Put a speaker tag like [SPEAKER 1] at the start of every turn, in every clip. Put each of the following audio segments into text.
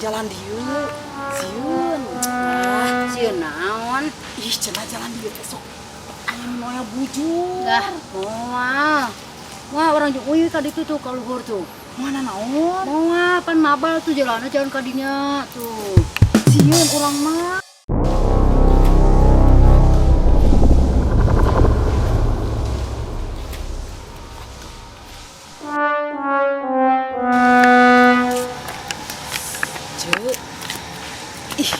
[SPEAKER 1] Jalan dieu. Sieun.
[SPEAKER 2] Ah, sieun naon?
[SPEAKER 1] Ih, cenah jalan dieu teh sok aya nu noel bujur.
[SPEAKER 2] Dah, moal. Wah, orang jeung uyuh ka ditu tuh ka luhur tuh.
[SPEAKER 1] Mana naon?
[SPEAKER 2] Moal pan mabal tuh jalanna jalan ka dinya tuh.
[SPEAKER 1] Sieun urang mah. Ceu. Ih.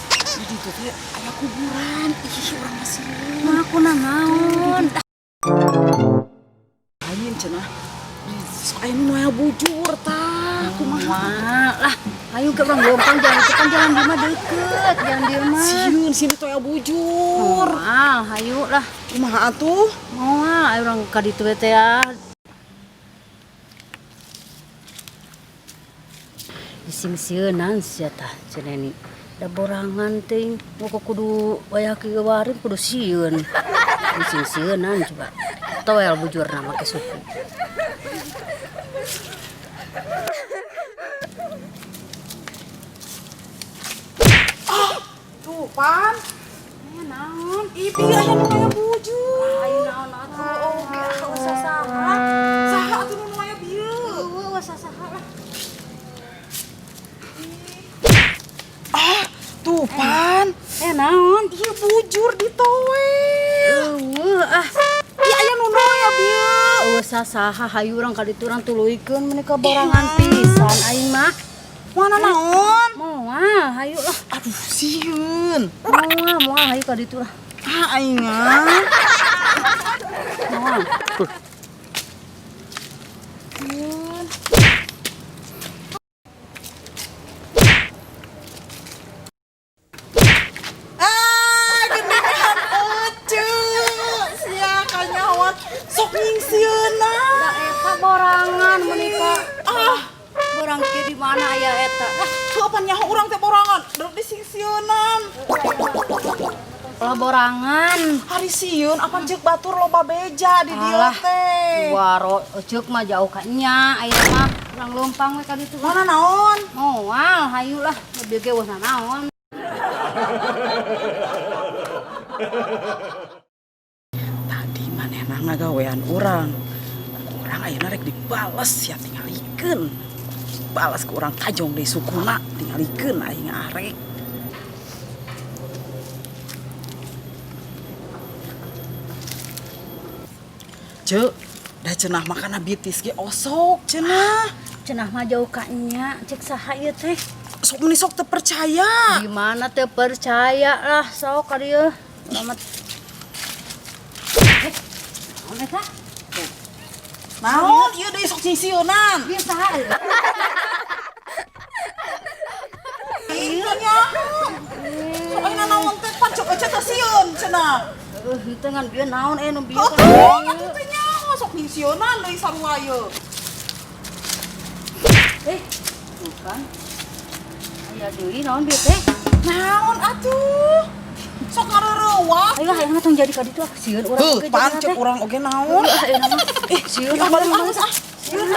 [SPEAKER 1] Di ditu teh aya kuburan. Ih, urang mah sieun.
[SPEAKER 2] Mah aku naon?
[SPEAKER 1] Lain cenah. Sok aya nu noel bujur tah. Kumaha?
[SPEAKER 2] Moal lah, ayo ke urang leumpang jalan itu kan jalan di mah deket, jalan di mah.
[SPEAKER 1] Sieun, sieun itu aya bujur.
[SPEAKER 2] Moal, hayu lah.
[SPEAKER 1] Kumaha atuh?
[SPEAKER 2] Moal, ayo urang ka ditu we teh ya. Disingsieunan sia tah cenah ni. Da borangan teuing, mun kudu wayah kieu waring kudu sieun. Disingsieunan coba. Toel bujurna make suku.
[SPEAKER 1] Tuh, pan.
[SPEAKER 2] Aya naon?
[SPEAKER 1] Ih, bieu aya nu aya bujur.
[SPEAKER 2] Ayo naon atuh? Oke, ah usah saha.
[SPEAKER 1] Saha atuh nu aya bieu?
[SPEAKER 2] Eueuh, usah saha lah.
[SPEAKER 1] Ah, tuh pan.
[SPEAKER 2] Eh naon?
[SPEAKER 1] Ieu bujur ditoel.
[SPEAKER 2] Eueuh ah.
[SPEAKER 1] Ih, aya nu aya bieu.
[SPEAKER 2] Eueuh saha hayu urang ka ditu urang tuluykeun meuni ka borangan pisan aing mah.
[SPEAKER 1] Mana naon?
[SPEAKER 2] Moal, hayu lah.
[SPEAKER 1] Aduh, sieun.
[SPEAKER 2] Moal, moal hayu ka ditu lah.
[SPEAKER 1] Ah, aing mah.
[SPEAKER 2] Moal.
[SPEAKER 1] Sieun. Ah, geningan ece. Sia kanyawan sok nyingsieunan.
[SPEAKER 2] Da eta borangan meuni ka.
[SPEAKER 1] Ah,
[SPEAKER 2] Borang kieu di mana aya eta? Ah,
[SPEAKER 1] tuh apa nyaho urang teh borangan? Dek disingsieunan.
[SPEAKER 2] Lah borangan.
[SPEAKER 1] Hari sieun apa ceuk batur loba beja di dieu
[SPEAKER 2] Alah,
[SPEAKER 1] teh.
[SPEAKER 2] Waro ceuk mah jauh ka nya aya mah urang leumpang we ka ditu.
[SPEAKER 1] Mana naon?
[SPEAKER 2] Moal, hayu lah. Bieu ge eueuh naon.
[SPEAKER 1] Tadi manehna ngagawean urang. Ku urang ayeuna rek dibales ya tingalikeun. Balas ku urang tajong deui sukuna tingalikeun aing arek. Ceu, da cenah makana bitis ge osok cenah.
[SPEAKER 2] Cenah mah jauh ka nya, cek saha ieu teh?
[SPEAKER 1] Sok meni sok teu percaya.
[SPEAKER 2] Di mana teu percaya lah sok ka dieu. Selamat. Eh, naon eta?
[SPEAKER 1] Naon ieu deui sok sisieunan.
[SPEAKER 2] Bieu saha ieu?
[SPEAKER 1] Ieu nyaho. Sok ayeuna naon teh pan cek ece teh sieun cenah.
[SPEAKER 2] Heuh, henteu ngan bieu naon eh nu bieu
[SPEAKER 1] Oh,
[SPEAKER 2] ka dieu.
[SPEAKER 1] atuh teh nyaho sok nyingsieunan deui sarua ieu.
[SPEAKER 2] Eh, bukan. Aya deui naon bieu teh?
[SPEAKER 1] Naon atuh? Sok ngareureuwas.
[SPEAKER 2] Ayo hayang tong jadi ka ditu ah, sieun urang
[SPEAKER 1] Heuh,
[SPEAKER 2] oge
[SPEAKER 1] pan
[SPEAKER 2] jadina
[SPEAKER 1] cek
[SPEAKER 2] teh.
[SPEAKER 1] urang oge naon?
[SPEAKER 2] Heuh, ayeuna mah.
[SPEAKER 1] Ih,
[SPEAKER 2] Sieun
[SPEAKER 1] ah,
[SPEAKER 2] urang
[SPEAKER 1] balik
[SPEAKER 2] mah.
[SPEAKER 1] ah.
[SPEAKER 2] Sieun.